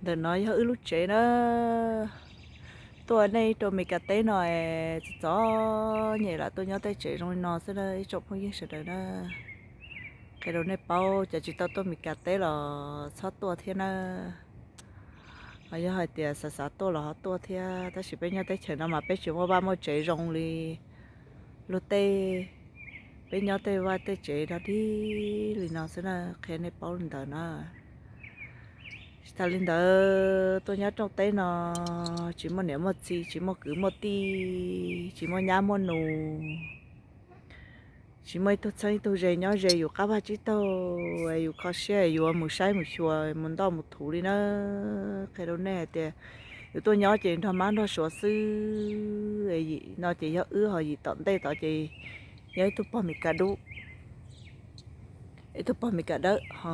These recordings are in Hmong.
Ntawm no yog wb lub tsev na. Tuaj nej rau Mes Kas teb no es txom txom nyem lam tuaj nyob tej tsev zoo li no xwb na ib tsoom phooj ywg sawv daws na. Qhia rau nej paub cov tsis tau tuaj Mes Kas teb los txhob tuaj thiab na. Ho yog hais tias xav xav tuaj los ho tuaj thiab, tab sis peb nyob teb chaws no mas peb tsis muaj vaj muaj tsev zoo li luag tej. Peb nyob tej vaj tej tsev dog dig li no xwb na, qhia nej paub li ntawd na. Tsis tas li ntawd, tuaj nyob rooj teb no tsis muaj niam muaj txiv, tsis muaj kwv muaj tij, tsis muaj nyab muaj nus, tsis muaj ib tug txheeb ib tug ze nyob ze yus qab vaj tsib taug, yus kho siab yus mus saib mus xyuas mus ntoj mus thuv li na. Qhia rau nej hais tias yus tuaj nyob ces nrog mab nrog suav xwb no ces yog wb, ho yim tom ntej tod ces yog ib tug pog Mes Kas dub, ib tug pog Mes Kas dawb, ho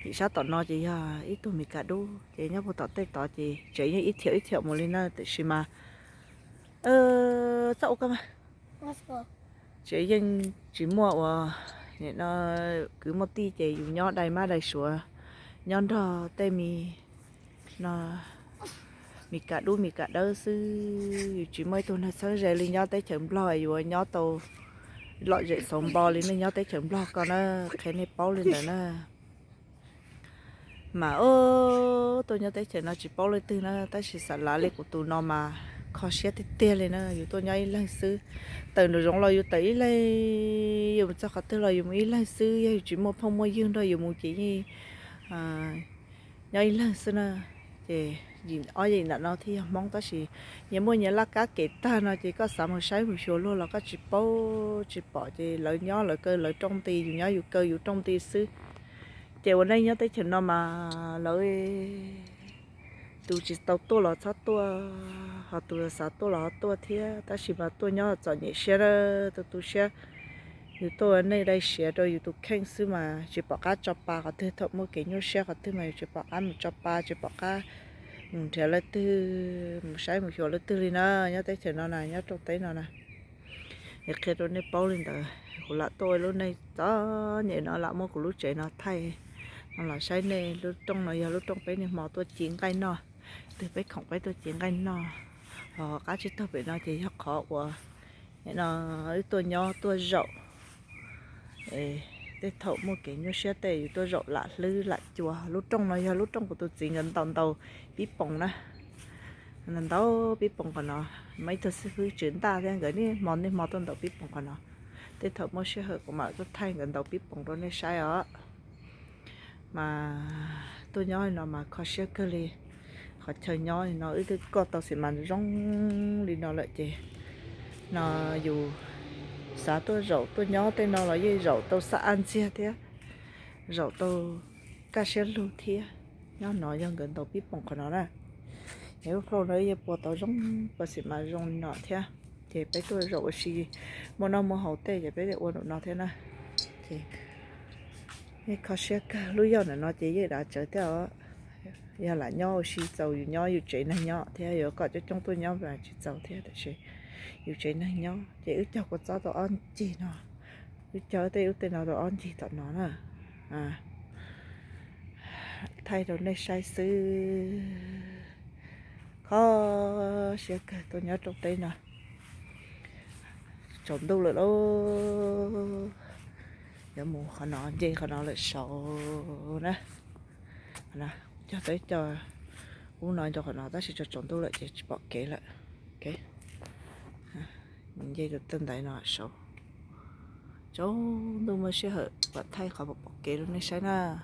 yim sab tom no ces yog ib tug Mes Kas dub. Ces nyob puag tom tej tod ces tsev yeej ib thiam ib thiam mus li na, tiam sis mas txhob ua koj mas tsev yeej tsis muaj ua kwv muaj tij ces yus nyob dai mab dai suav, nyob nrog tej me no Mes Kas dub Mes Kas dawb xwb. Yus tsis muaj ib tug neeg txheeb ze li nyob teb chaws Nplog, yus nyob tau lom zem xauv npo li nej nyob teb chaws Nplog ko na. Qhia nej paub li ntawd na. Mas tuaj nyob teb chaws no tsis paub leej twg na, tab sis xav lav li kuv tus no mas kho siab tiag tiag li na. Yus tuaj nyob ib leeg xwb, tawm nraum zoov los yus tawm ib leeg, yus mus txog qhov twg los yus mus ib leeg xwb. Yog yus tsis muaj phooj muaj ywg nrog yus mus ces yeej nyob ib leeg xwb na. Ces yim ob yim ntawm no thiaj yog Hmoob, tab sis nyias muaj nyias laj kab kev tag no ces koj xav mus saib mus xyuas luag los koj tsis paub tsis pom, ces lawv nyob lawv kaw lawv rooj nti, yus nyob yus kaw yus rooj nti xwb. Ces ua neej nyob teb chaws no mas lawv tus tsis tau tuaj los txhob tuaj, ho tus xav tuaj los ho tuaj thiab, tab sis mas tuaj nyob txom nyem siab, tu tu siab. Yus tuaj ua neej dai siav rau yus tus kheej xwb mas tsis pom qab tso pa qhov twg, thaum muaj kev nyuaj siab qhov twg mas yus tsis pom qab mus tso pa, tsis pom qab mus nrhiav leej twg, mus saib mus xyuas leej twg li na. Nyob teb chaws no na, nyob rooj teb no na, es qhia rau nej paub li ntawd. Kuv lam tuaj ua lub neej txom nyem no lam muab kuv lub tsev no thaij no los saib nej. Lub rooj no yog lub rooj peb niaj hmo tuaj ci nqaij noj, twg peb khoom peb tuaj ci nqaij noj. Ho qab tsib taug pem no ces yog qhov uas no wb tuaj nyob tuaj zaum, tej thaum muaj kev nyuaj siab tej yus tuaj zaum lam hlwb lam cua. Lub rooj no yog lub rooj kuv tus txiv nkawd ntaus ntaus pib poos na, ntaus pib poos qhov no. Muaj ib tug xib fwb Tswv Ntaj thiab nkawd niaj hmo niaj hmo tuaj ntaus pib poos qhov no. Tej thaum muaj sij hawm kuv mam tuaj thaij nkawd ntaus pib poos rau nej saib os. Mas tuaj nyob no mas kho siab kawg li. Qhov chaw nyob no wb twb koj tau xim mas zoo li no lawm ces no yus xav tuaj zaum tuaj nyob tej no los yeej zaum tau xab ab ntxiag thiab, zaum tau kaj siab lug thiab. Nyob no yog nkawd ntaus pib poos qhov no na. Es lub plhaub no yeej pua tau zoo, pua xim mas zoo li no thiab. Ces peb tuaj zaum ua si, muaj noj muaj haus tej ces peb ua nraum no thiab na. Ces yeej kho siab kawg, lub yaj ntawm no ces yeej dav tsawv thiab os. Yog lam nyob ua si txaus yus nyob yus tsev neeg nyob thiab, yuav kom coob coob tuaj nyob mas tsis txaus thiab, tab sis yus tsev neeg nyob ces wb cog kua txob tau ob ncig no, wb cog tej ub tej no rau ob ncig tom no na. Thaij rau nej saib xwb. Kho siab kawg tuaj nyob rooj teb no. Tsaus ntuj lawm lauj, yuav mus qhov no, nce qhov no lawm saud na. Cog tau ib co ub no rau qhov no tab sis tsaus tsaus ntuj lawm ces tsis pom kev lawm. Nce rau tej ntaiv no saud. Tsaus ntuj muaj sij hawm mam thaij qhov pom pom kev rau nej saib na.